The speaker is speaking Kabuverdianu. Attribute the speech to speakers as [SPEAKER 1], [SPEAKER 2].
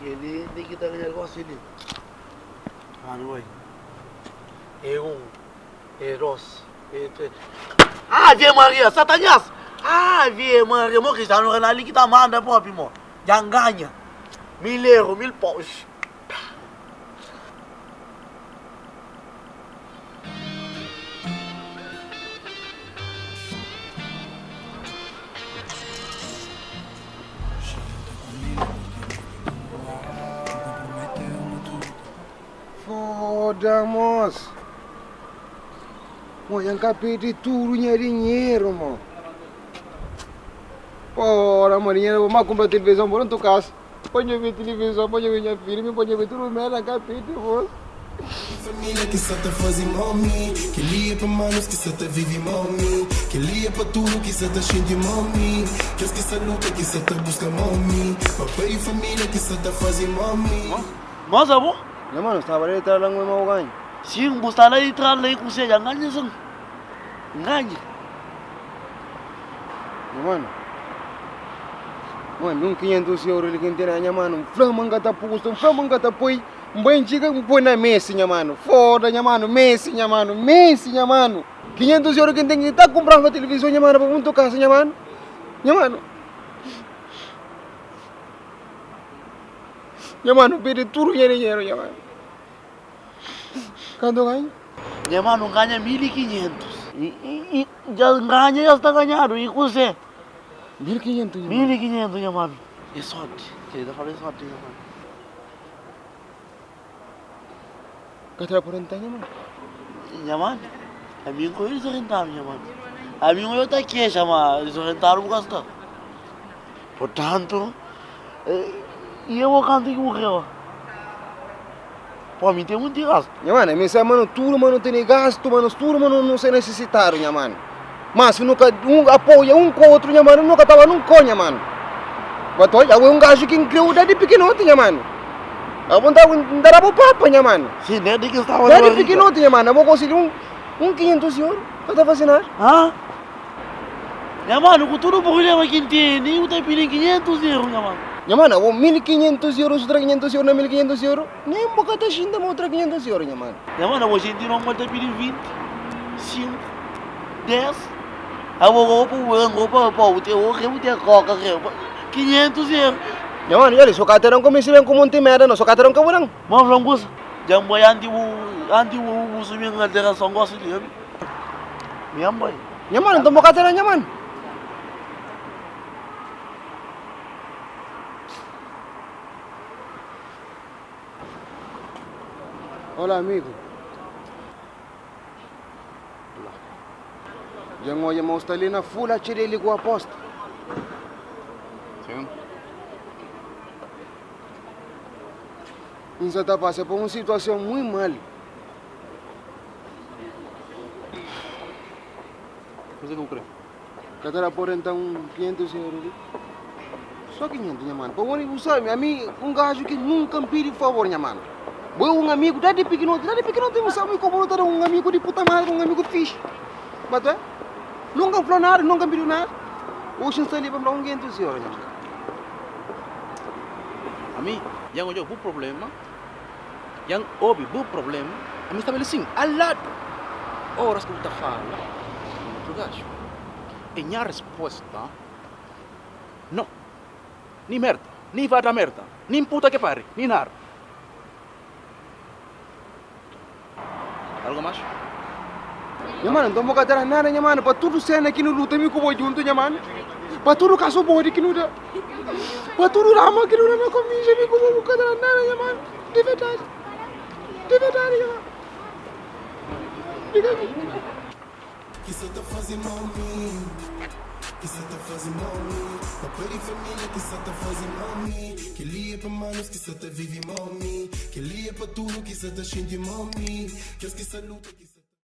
[SPEAKER 1] Kel-li inda ki ta ganha gosi li. Manu bai. É un, é dos, é tres. Ave Maria, Satanás! Ave Maria, mo Cristiano Ronaldo ki ta manda propi mo. Dja N ganha. 1000 euro, 1000 paus.
[SPEAKER 2] Foda mos. Mo nha ka perde tudo nha dinheiro mo. Porra mo dinheiro vou mais comprar televisão por tu casa. Põe ver televisão, põe ver minha filha, põe ver tudo merda ka perde mos.
[SPEAKER 3] Família ki sa ta faze momi Kel-li é pa manos ki sa ta vive momi Kel-li é pa tudu ki sa ta xinti momi Kes ki sa luta ki sa ta buska momi Papai di família ki sa ta faze momi.
[SPEAKER 1] Mas abo?
[SPEAKER 2] Nha mano, staba la di tras la ngoi ma bu ganha.
[SPEAKER 1] Sim, bu sta la di tras la i kuse dja nganha sin. Nganha.
[SPEAKER 2] Nha mano, mano, un 500 euro li ki N tene, nha mano, N fla ma N ka ta pusta, N fla ma N ka ta poi. N bai N txiga N poi na Messi nha manu Foda nha manu Messi nha manu Messi nha manu 500 euro ki N ten ki ta kunpraba tilivizon nha manu pa bu ntu kasa nha manu Nha manu Nha manu N perde tudu nha dinheru nha manu Kantu ganha?
[SPEAKER 1] Nha manu N ganha 1500 I dja N ganha dja sta ganhadu I kuzê?
[SPEAKER 2] 1500 nha manu
[SPEAKER 1] 1500 nha manu É sorti Kel-li ta fala é sorti nha manu.
[SPEAKER 2] Ka ta da pa renta nha mano.
[SPEAKER 1] Nha mano, ami N ka desorientadu nha mano. Ami N ta kexa ma desorientadu bu ka sta. Portantu, i abo kantu ki bu kre ba? Po mi ten munti gastu.
[SPEAKER 2] Nha mano, ami sa ma no tudu ma no tene gastu, ma nos tudu ma no no sta nesesitadu nha mano. Ma si no ka un apoia un ku otru nha mano, no ka ta ba nunka nha mano. Ba ta odja, abo é un gaju ki N kreu desdi pikinoti nha mano. Abo N ta N ta da bo papa nha mano.
[SPEAKER 1] Si, desdi ki N staba na
[SPEAKER 2] Desdi
[SPEAKER 1] barriga.
[SPEAKER 2] pikinoti nha mano, abo konsigi un un 500 euro, ka ta fasi nada.
[SPEAKER 1] Ha? Nha mano, ku tudu prublema ki N tene, bu ta pidi 500 euro nha mano.
[SPEAKER 2] Nha mano, abo 1500 euro, su tra 500 euro na 1500 euro, nen bo ka ta xinta ma bu tra 500 euro nha mano.
[SPEAKER 1] Nha mano, abo xinti normal ta pidi 20, 5, 10, abo go pa bu go pa pa bu te o re bu te koka re 500 euro.
[SPEAKER 2] Nha mano, yali, so ka ta dan kumesa ben ku monti merda no, so ka ta dan ka bu dan.
[SPEAKER 1] Ma fla un kusa, dja N bai anti bu anti bu bu sumi un alterason gosi li, obi. Mi N bai.
[SPEAKER 2] Nha mano, nton bo ka ta dan nha mano. Hola amigo. Dja N odja ma bu sta li na Full HD li ku aposta.
[SPEAKER 4] Sim.
[SPEAKER 2] N sa ta pasa pa un situason mui mal.
[SPEAKER 4] Kuzê ki bu krê?
[SPEAKER 2] Ka ta da pa renta un 500 euro li? Só 500 nha mano. Pamodi bu sabe, ami un gajo ki nunka N pidi favor nha mano. Bo é un amigu desdi pikinoti, desdi pikinoti bu sabe como nu ta da un amigu di puta madre, un amigu fixi. Bata? Nunka N fla nada, nunka N pidiu nada. Oxi N sta li pa N fla un 500 euro nha mano.
[SPEAKER 4] Ami dja N odja bu problema, dja N obi bu problema, ami staba li sin, al ladu. Oras ki bu ta fala ku utru gajo. E nha resposta, No. Ni merda, ni va da merda, nin puta ke pari, ni nada. Algo mas?
[SPEAKER 2] Nha mano, nton bo ka ta da nada nha mano, pa tudu sena ki nu luta mi ku bo djuntu nha mano, pa tudu kasu bodi ki nu da, pa tudu rama ki nu da na komisa mi ku bo, bu ka ta da nada nha mano, di verdadi, di verdadi nha mano. Diga mi.
[SPEAKER 3] Ki sa ta faze mami Ki sa ta faze mami Papai di família ki sa ta faze mami Kel-li é pa manos ki sa ta vive mami Kel-li é pa tudu ki sa ta xinti mami Kes ki sa luta ki sa.